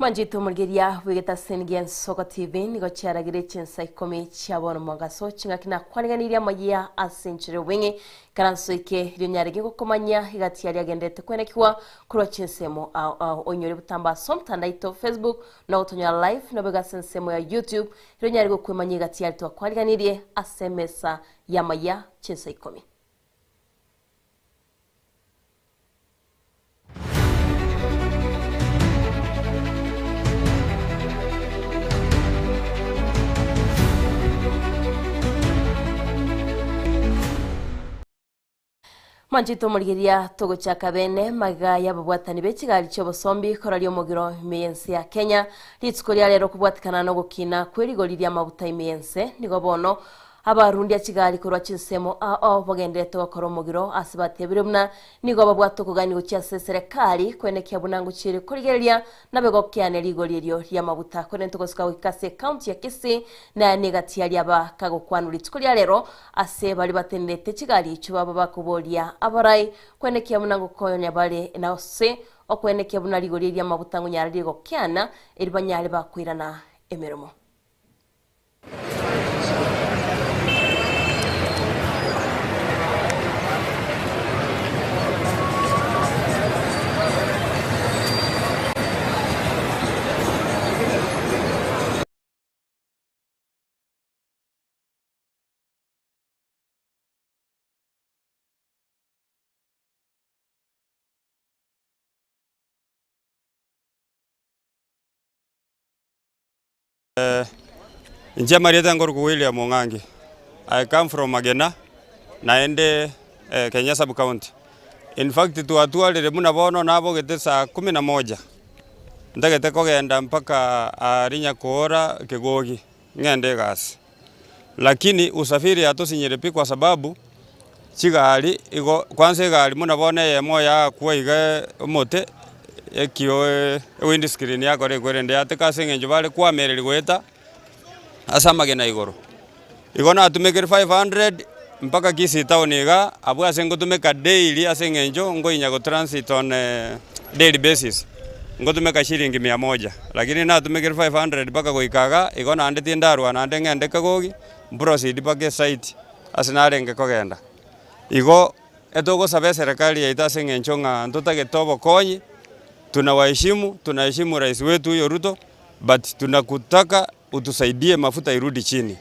Manjito mulgeria wigeta sengia Nsoko TV nigo chiaragire chinsa 10 chiabono mwangaso chingakina kwaniganiria mayia asenchire wingi karanso ike ryonyarege gokomanya igati yari agendete kwenekiwa kurwa chinsemo onyore butamba somtandaito Facebook na utonya live no bega sensemo ya YouTube ryonyarege kwemanya igati yari twakwaniganirie asemesa ya maya chinsa 10. Manjito mulgeria togochaka bene maga yababwatani bechigali chobosombi korali omogiro miyense ya Kenya litsuko lya lero kubwatikana no gukina kwerigoli lya mabuta imiyense nigo bono abarundi achigali korwa chinsemo ao bagendete bakora omogiro asibatebire muna nigo babwato kugani gochia serikali kwenekia bunangu chiri kurigereria nabegokiane ligoli ryo lya mabuta kwene tokosika wikase county ya Kisii na negatia lyaba kagokwanura litsuko lya lero ase bali batendete chigali chubaba bakubolia abarai kwenekia bunangu koyonya bale na ose okwenekia buna ligoli lya mabuta ngunyara ligokiana eribanyale bakwirana emirimo. Nje Marieta Ngorku William Ongangi. I come from Magena, naende Kenya sub county. In fact tuatualire muna bono nabo gete saa 11. Ndagete kogenda mpaka arinya kuora Kigogi ngende gasi. Lakini usafiri atosinyire pi kwa sababu chigali igo kwanza igali muna bone yemo ya kuwa iga mote ekio wind screen yako rekwere atekase ngenjo bale kwamereri gweta asa Magena igoro igona atumekere 500 mpaka Kisii town iga abu ase ngotumeka daily ase ngenjo ngoinya go transit on daily basis ngotumeka shilingi 100 lakini na atumekere 500 mpaka goikaga igona ande tindarwa na ande ngende Kagogi proceed mpaka site ase narenge kogenda igo etogo sabe serikali yaita ase ngenjo nga ntotagetobo konyi. Tunawaheshimu, tunaheshimu rais wetu huyo Ruto, but tunakutaka utusaidie mafuta irudi chini.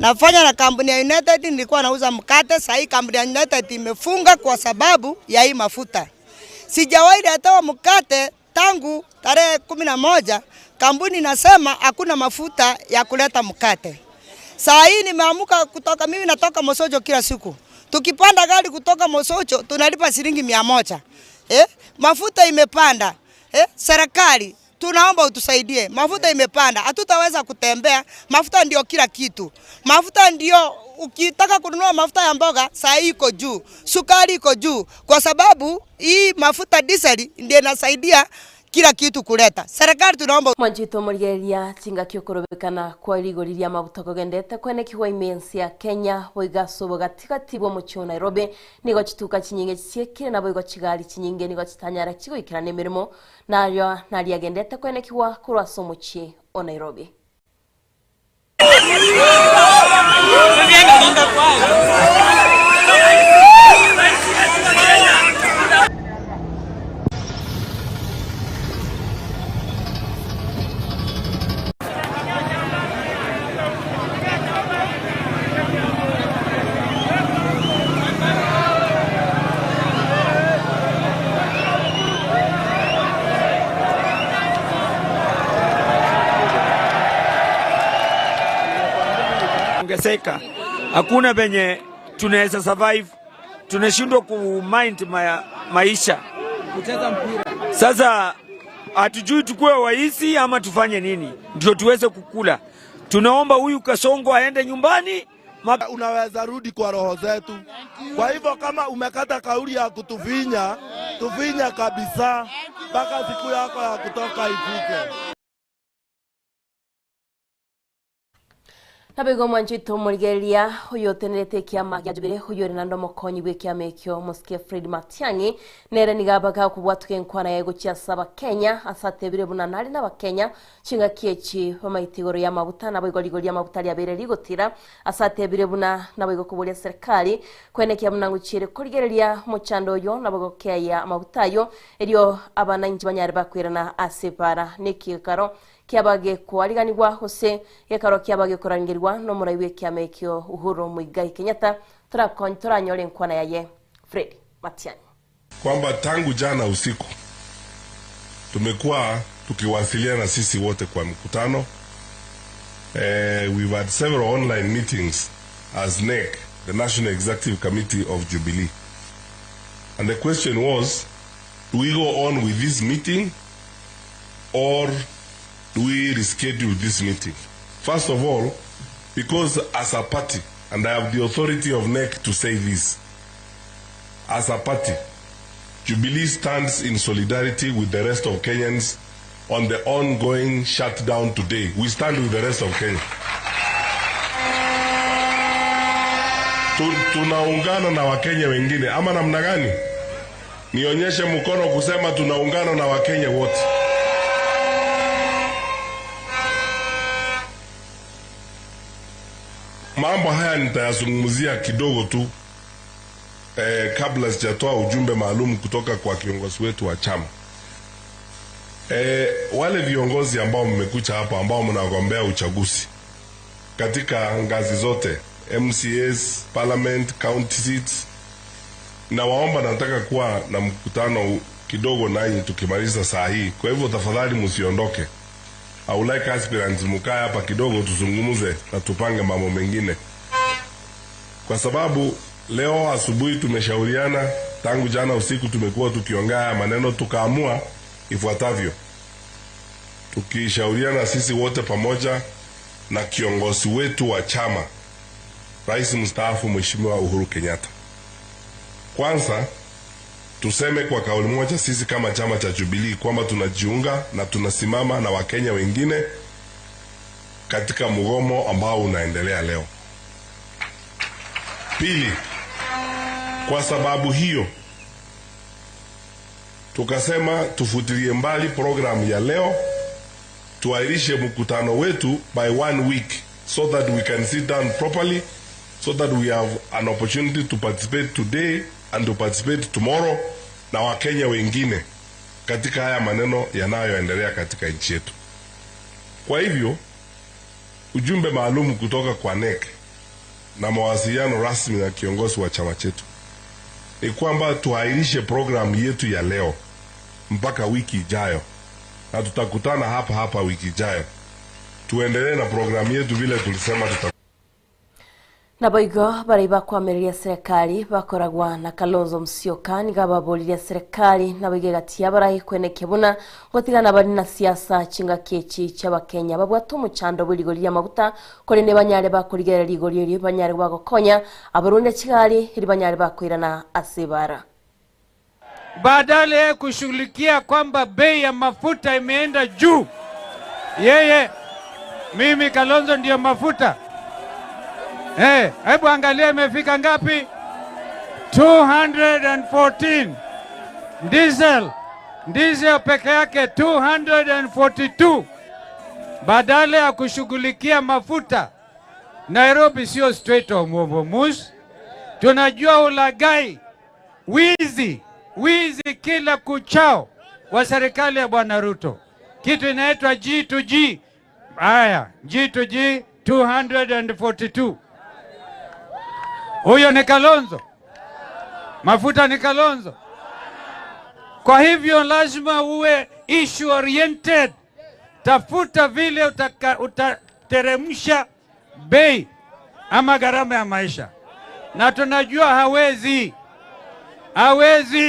Nafanya na kampuni ya United, nilikuwa nauza mkate, sasa hii kampuni ya United imefunga kwa sababu ya hii mafuta. Sijawahi letewa mkate tangu tarehe 11, kampuni inasema hakuna mafuta ya kuleta mkate. Saa hii nimeamuka kutoka, mimi natoka Mosocho kila siku. Tukipanda gari kutoka Mosocho tunalipa shilingi 100. Mafuta imepanda. Serikali tunaomba utusaidie. Mafuta imepanda, hatutaweza kutembea. Mafuta ndio kila kitu. Mafuta ndio ukitaka kununua mafuta ya mboga saa hii iko juu, sukari iko juu, kwa sababu hii mafuta diesel ndio inasaidia kila kitu kuleta. Serikali tunaomba. Mwanjito mulgeria tinga kyokorobekana kwa ligoli lya mabuta kogendete kwenekiwa imensi ya Kenya boigaso bogatigati bwo mucho Nairobi nigo chituka chinyinge chiekire nabo igo chigali chinyinge nigo chitanyara chigoikirana emirimo nayo naliagendete kwenekiwa kurwa somuchi o Nairobi. Ongezeka. Hakuna venye tunaweza survive, tunashindwa ku mind maisha kucheza mpira. Sasa hatujui tukue waisi ama tufanye nini ndio tuweze kukula. Tunaomba huyu Kasongo aende nyumbani. Unaweza rudi kwa roho zetu. Kwa hivyo kama umekata kauli ya kutufinya, tufinya kabisa mpaka siku yako ya kutoka ifike. Nabego mwanjito murigeria uyo tenerete kiama gya Jubilee uyo ri nando mokonyi bwe kiama ekyo Mosike Fred Matiang'i nere nigabaga kubwatuke nkwana yego kyasaba Kenya asate bire bunana ari n'abakenya chinga kiechi bamaitigoro ya mabuta nabo igorigori ya mabuta lyabere rigotira asate bire buna nabo igokubulia serikali kwenekya munangu chire kurigereria muchando yo nabo gokea mabuta yo eryo abananchi banyare bakwirana asepara nekikaro kiabage kwariganirwa hose gekaro kiabage korangirwa no muraiwe kiamekyo Uhuru Muigai Kenyatta turanyore nkwana yaye Fred Matiang'i kwamba tangu jana usiku tumekuwa tukiwasiliana sisi wote kwa mkutano. We've had several online meetings as NEC, the National Executive Committee of Jubilee. And the question was, do we go on with this meeting or do we reschedule this meeting? First of all, because as a party, and I have the authority of NEC to say this, as a party, Jubilee stands in solidarity with the rest of Kenyans on the ongoing shutdown today. We stand with the rest of Kenya. Tunaungana na Wakenya wengine, ama namna gani? Nionyeshe mkono kusema tunaungana na Wakenya wote. Mambo haya nitayazungumzia kidogo tu kabla sijatoa ujumbe maalum kutoka kwa kiongozi wetu wa chama. Wale viongozi ambao mmekuja hapa ambao mnagombea uchaguzi katika ngazi zote, MCAs, parliament, county seats, na waomba, nataka kuwa na mkutano kidogo nanyi tukimaliza saa hii. Kwa hivyo tafadhali msiondoke. I would like aspirants mkae hapa kidogo tuzungumze na tupange mambo mengine. Kwa sababu leo asubuhi tumeshauriana, tangu jana usiku tumekuwa tukiongea maneno, tukaamua ifuatavyo. Tukishauriana sisi wote pamoja na kiongozi wetu wa chama, Rais mstaafu Mheshimiwa Uhuru Kenyatta. Kwanza tuseme kwa kauli moja sisi kama chama cha Jubilee kwamba tunajiunga na tunasimama na Wakenya wengine katika mgomo ambao unaendelea leo. Pili, kwa sababu hiyo tukasema tufutilie mbali programu ya leo, tuahirishe mkutano wetu by 1 week so that we can sit down properly, so that we have an opportunity to participate today and to participate tomorrow na Wakenya wengine katika haya maneno yanayoendelea katika nchi yetu. Kwa hivyo ujumbe maalum kutoka kwa NEC na mawasiliano rasmi na kiongozi wa chama chetu ni kwamba tuahirishe programu yetu ya leo mpaka wiki ijayo, na tutakutana hapa hapa wiki ijayo tuendelee na programu yetu vile tulisema tuta. Naboigo bari bakwamiriria serikali bakoragwa na Kalonzo Musyoka nigababuriria serikali nabige gatia barahi kwenekebuna gotigana bari na siasa chinga kechi cy'abakenya babwata umucando bw'irigori ry'amabuta kore ne banyare bakurigerera rigori ri banyare bagokonya abarunde kigali iri banyare bakwirana asibara. Badala ya kushughulikia kwamba bei ya mafuta imeenda juu, yeye mimi Kalonzo ndio mafuta. Hebu angalia imefika ngapi? 214. Diesel peke yake 242. Badala ya kushughulikia mafuta, Nairobi sio Strait of Hormuz. Tunajua ulaghai, wizi kila kuchao wa serikali ya Bwana Ruto. Kitu inaitwa G2G. Haya, G2G 242. Huyo ni Kalonzo. Mafuta ni Kalonzo. Kwa hivyo lazima uwe issue oriented. Tafuta vile utateremsha bei ama gharama ya maisha. Na tunajua hawezi.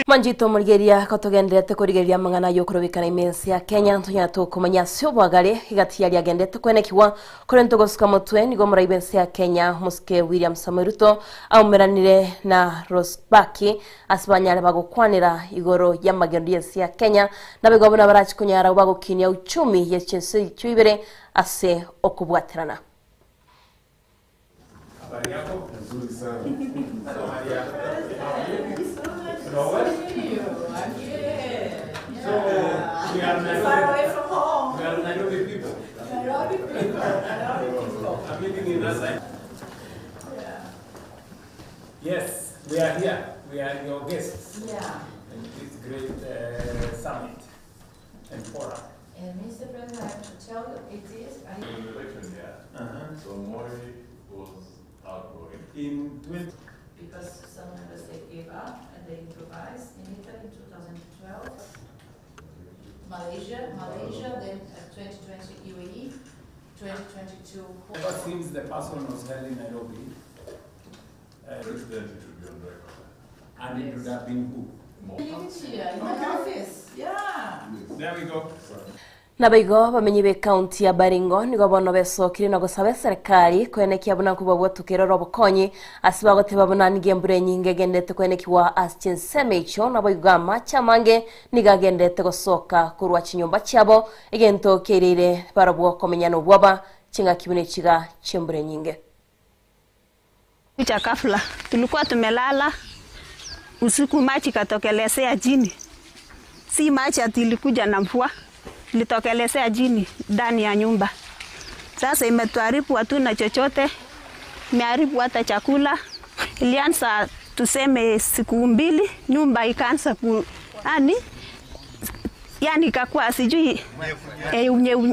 Manjito murigeria kotugenderete kurigeria mang'ana yokurubikana imensi ya Kenya ntunya tukumenya sio bwagare igatia ryagendete kwenekiwa kuri ntugosuka mutwe nigo murai bensi ya Kenya Musike William Samoei Ruto aumeranire na Rosbaki asibanyare bagukwanira igoro ya magendo yensi ya Kenya nabego bona barachikunyara bagukinia uchumi yechense chuibere ase okubwatirana. Habari yako? Nzuri sana. So we are Nairobi. Far away from home. We are Nairobi people. Nairobi people. Nairobi people. I'm living in that side. Yeah. Yes, we are here. We are your guests. Yeah. In this great summit and forum. And Mr. President, I have to tell you, it is. Election, yeah. So Moi was outgoing. In 20. Because some members they gave up and they improvised. In Italy in 2012, Malaysia, then 2020 UAE, 2022. Ever since the person was held in Nairobi, President, it would be on record. And it would have been who? Here, in my office, yeah. There we go. Nabaigo bamenyi be county ya Baringo nigo bono besokire na gosaba serikali kwenekia buna kubabwa tukirora obukonyi asibagote babona nige mbure nyinge gendete kwenekiwa as chinseme icho nabo macha mange nigagendete gosoka kurwa chinyumba chiabo egento kerire barabwo komenya nobwaba chinga kibune chiga chimbure nyinge. Cha kafla tulikuwa tumelala usiku, machi katokelezea chini, si machi atilikuja na mvua, litokelezea chini ndani ya nyumba. Sasa imetuharibu, hatuna chochote, imeharibu hata chakula. Ilianza tuseme siku mbili, nyumba ikaanza ku yani ikakuwa sijui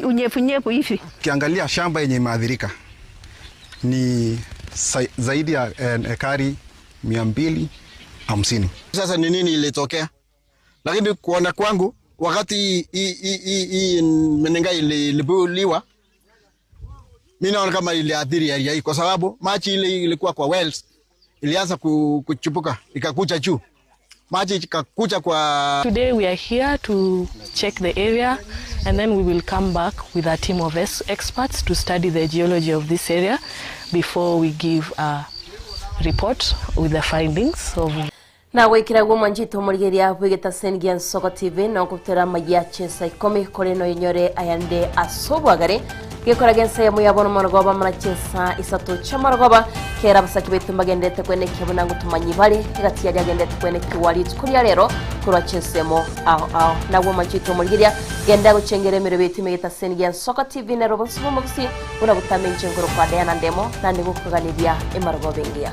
unyevunyevu hivi. Ukiangalia shamba yenye imeathirika ni zaidi ya ekari 250. Sasa ni nini ilitokea? Lakini kuona kwangu wakati hii Menengai ilibuliwa, mimi naona kama iliathiri area hii kwa sababu maji ile ilikuwa kwa wells ilianza kuchipuka ikakuja juu. Maji ikakuja kwa. Today we are here to check the area and then we will come back with a team of experts to study the geology of this area before we give a report with the findings of. Na gwikira guo mwanjito murigeria bwigeta sengia Nsoko TV no gutera magia chesa 10 kore no inyore ayande asobwagare gekora gensa ya muyabono margoba mana chesa isatu chamargoba kera basaki betu magendete kwene kebona ngutumanyi bali igati ya gendete kwene kiwali tukuria rero kurwa chesemo ao ao na guo mwanjito murigeria genda guchengere mere betu megeta sengia Nsoko TV na robo sumo musi una gutamenje ngoro kwa Diana Ndemo na ndigukuganiria emargoba ngia.